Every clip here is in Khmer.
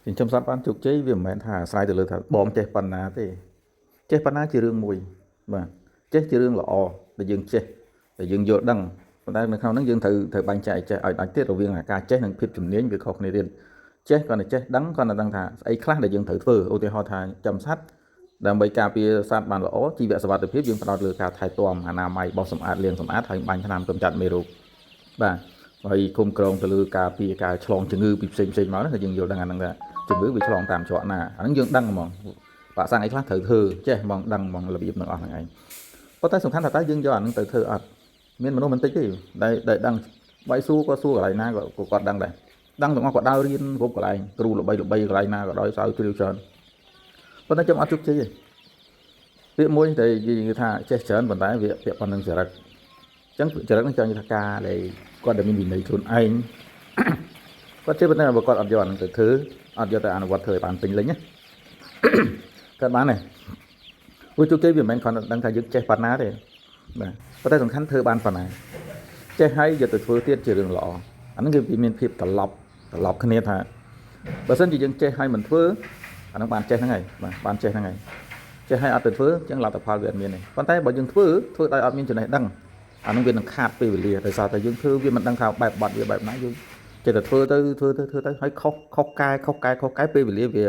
ចិញ្ចឹមសត្វបានជោគជ័យវាមិនមែនថាអាស្រ័យទៅលើថាបងចេះប៉ុណ្ណាទេចេះប៉ុណ្ណាជារឿងមួយបាទចេះជារឿងល្អដែលយើងចេះដែលយើងយល់ដឹងប៉ុន្តែនៅក្នុងហ្នឹងយើងត្រូវបែងចែកឲ្យចេះឲ្យដាច់ទៀតរវាងអាការចេះនិងភាពជំនាញវាខុសគ្នាទៀតចេះគ្រាន់តែចេះដឹងគ្រាន់តែដឹងថាស្អីខ្លះដែលយើងត្រូវធ្វើឧទាហរណ៍ថាចំសត្វដើម្បីការពារសត្វបានល្អជីវសុវត្ថិភាពយើងផ្ដោតលើការថែទាំអនាម័យបោសសម្អាតលាងសម្អាតហើយបាញ់ថ្នាំកម្ចាត់មេរោគបាទហើយគុំក្រងទៅលើការពារការឆ្លងជំងឺពីផ្សេងផ្សេងមកណាយើងយល់ដឹងអាហ្នឹងថាជំងឺវាឆ្លងតាមច្រកណាអាហ្នឹងយើងដឹងហ្មងវ៉ាក់សាំងអីខ្លះត្រូវធ្វើចេះហ្មងដឹងហ្មងរបៀបនឹងអស់ហ្នឹងឯងប៉ុន្តែសំខាន់ថាតើយើងយកអាហ្នឹងទៅធ្វើអត់មានមនុស្សមិនតិចទេដែលដឹងបាយសួរក៏សួរកន្លែងណាក៏គាត់ដឹងដែរដឹងទាំងអស់គាត់ដើររៀនគ្រប់កន្លែងគ្រូល្បីល្បីកន្លែងណាក៏ដោយសៅជ្រាវច្រើនប៉ុន្តែខ្ញុំអត់ជោគជ័យទេពាក្យមួយដែលគេថាចេះច្រើនប៉ុន្តែវាពាក់ប៉ុណ្្នឹងចរិតអញ្ចឹងចរិតហ្នឹងចង់និយាយថាការដែលគាត់ដែលមានវិន័យខ្លួនឯងគាត់ចេះប៉ុន្តែបើគាត់អត់យកអាហ្នឹងទៅធ្វើអត់យកទៅអនុវត្តធ្វើឲ្យបានពេញលេញណាគាត់បានទេព្រោះជោគជ័យវាមិនមែនគ្រាន់តែដឹងថាយើងចេះប៉ុណ្ណាទេបាទប៉ុន្តែសំខាន់ធ្វើបានប៉ុណ្ណាចេះហើយយកទៅធ្វើទៀតជារឿងល្អអាហ្នឹងគឺវាមានភាពត្រឡប់គ្នាថាបើសិនជាយើងចេះហើយមិនធ្វើអាហ្នឹងបានចេះហ្នឹងហើយបាទបានចេះហ្នឹងហើយចេះហើយអត់ទៅធ្វើអញ្ចឹងលទ្ធផលវាអត់មានទេប៉ុន្តែបើយើងធ្វើធ្វើដោយអត់មានចំណេះដឹងអាហ្នឹងវានឹងខាតពេលវេលាដោយសារតែយើងធ្វើវាមិនដឹងថាបែបបត់វាបែបណាយើងចេះតែធ្វើទៅធ្វើទៅធ្វើទៅហើយខុសខុសកែខុសកែខុសកែពេលវេលាវា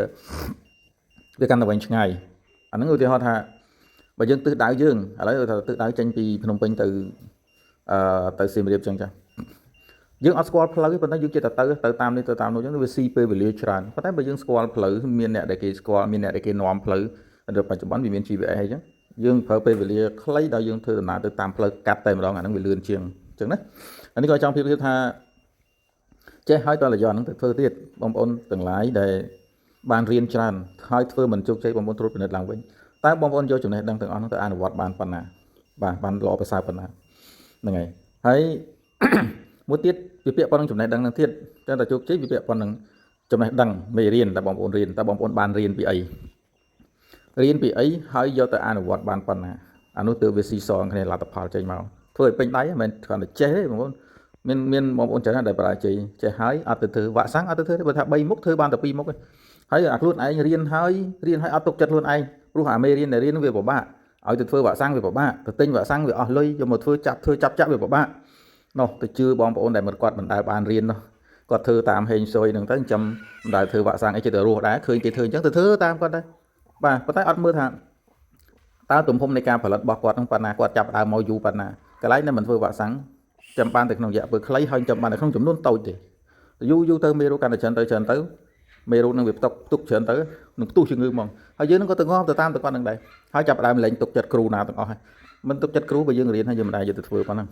វាកាន់តែវែងឆ្ងាយអាហ្នឹងឧទាហរណ៍ថាបើយើងទិសដៅយើងឥឡូវថាទិសដៅចេញពីភ្នំពេញទៅអឺទៅសៀមរាបអញ្ចឹងចាយើងអត់ស្គាល់ផ្លូវទេប៉ុន្តែយើងចេះតែទៅទៅតាមនេះទៅតាមនោះអញ្ចឹងវាស៊ីពេលវេលាច្រើនប៉ុន្តែបើយើងស្គាល់ផ្លូវមានអ្នកដែលគេស្គាល់មានអ្នកដែលគេនាំផ្លូវដល់បច្ចុប្បន្នវាមាន GPS អញ្ចឹងយើងប្រើពេលវេលាខ្លីដល់យើងធ្វើដំណើរទៅតាមផ្លូវកាត់តែម្ដងអាហ្នឹងវាលឿនជាងអញ្ចឹងណាអានេះក៏ចង់ប្រៀបធៀបថាចេះហើយតើយកអាហ្នឹងទៅធ្វើទៀតបងប្អូនទាំងឡាយដែលបានរៀនច្រើនហើយធ្វើមិនជោគជ័យបងប្អូនត្រួតពិនិត្យឡើងវិញតើបងប្អូនយកចំណេះដឹងទាំងអស់ហ្នឹងទៅអនុវត្តបានប៉ុណ្ណាបាទបានល្អប្រសើរប៉ុណ្ណាហ្នឹងហើយហើយ មួយទៀតវាពាក់ព័ន្ធនឹងចំណេះដឹងហ្នឹងទៀតតែតែជោគជ័យវាពាក់ព័ន្ធនឹងចំណេះដឹងមេរៀនដែលបងប្អូនរៀនតើបងប្អូនបានរៀនពីអីរៀនពីអីហើយយកទៅអនុវត្តបានប៉ុណ្ណាអានោះទើបវាស៊ីសងគ្នាលទ្ធផលចេញមកធ្វើឲ្យពេញដៃមិនមែនគ្រាន់តែចេះទេបងប្អូនមានមានបងប្អូនច្រើនណាស់ដែលបរាជ័យចេះហើយអត់ទៅធ្វើវ៉ាក់សាំងអត់ទៅធ្វើទេបើថា3មុខធ្វើបានតែ2មុខទេហើយអាខ្លួនឯងរៀនហើយរៀនហើយអត់ទុកចិត្តខ្លួនឯងព្រោះអាមេរៀនដែលរៀនវាពិបាកឲ្យទៅធ្វើវ៉ាក់សាំងវាពិបាកទៅទិញវ៉ាក់សាំងវាអស់លុយយកមកធ្វើចាប់ធ្វើចាប់ចាប់វាពិបាកនោះទៅជឿបងប្អូនដែលមិនគាត់មិនដែលបានរៀននោះគាត់ធ្វើតាមហេងសុយហ្នឹងទៅចាំមិនដែលធ្វើវ៉ាក់សាំងអីចិត្តតែរស់ដែរឃើញគេធ្វើអញ្ចឹងទៅធ្វើតាមគាត់ដែរបាទប៉ុន្តែអត់មើលថាតើទំហំនៃការផលិតរបស់គាត់ហ្នឹងប៉ុណ្ណាគាត់ចាប់ដើមមកយូរប៉ុណ្ណាកន្លែងដែលមិនធ្វើវ៉ាក់សាំងចាំបានតែក្នុងរយៈពេលខ្លីហើយចាំបានតែក្នុងចំនួនតូចទេយូរយូរទៅមេរោគកាន់តែច្រើនទៅច្រើនទៅមេរោគនឹងវាផ្ទុកផ្ទុកច្រើនទៅនឹងផ្ទុះជំងឺហ្មងហើយយើងនឹងក៏ទៅងាប់ទៅតាមទៅគាត់នឹងដែរហើយចាប់ដើមលែងទុកចិត្តគ្រូណាទាំងអស់ហើយមិនទុកចិត្តគ្រូបើយើងរៀនហើយយើងមិនដែរយកទៅធ្វើប៉ុណ្ណឹង